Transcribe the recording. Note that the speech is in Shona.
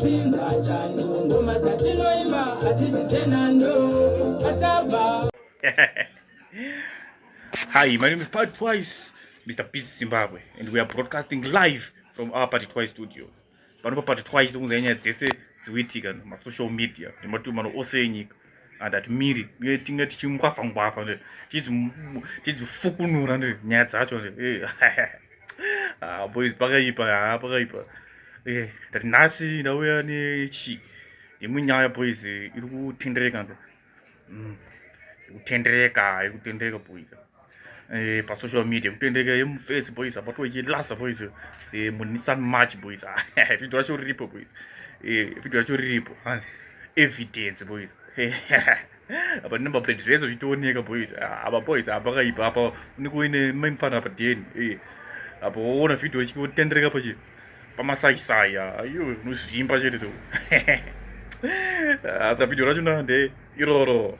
Kupinza chando, ngoma dzatinoimba hadzisi dzenhando. Atabva. Hi, my name is Part Twice, Mr. Peace Zimbabwe, and we are broadcasting live from our Party Twice studios. Pano pa Party Twice tokunzai nyaya dzese dzikuitika masocial media nematumano ose enyika and hatimiri uye tinge tichingwafa ngwafa tichidzifukunura ndi nyaya dzacho ndi eh, ah, boys pakaipa ha pakaipa eh, ndati nhasi ndauya nechi imwe nyaya boys iri kutendereka ndi iri kutendereka iri kutendereka boys eh, pasocial media kutendereka yemufesi boys abatwa ichilasa boys eh, muNissan March boys. Video racho riripo boys, video racho riripo, evidence boys. Apa number plate zvese zvichitooneka boys. Apa boys apakaipa apa unenge uine maimfana apa deni apo woona video richitendereka pachi pamasaisai ayo unozvimba chete to. Saka video racho nde iroro.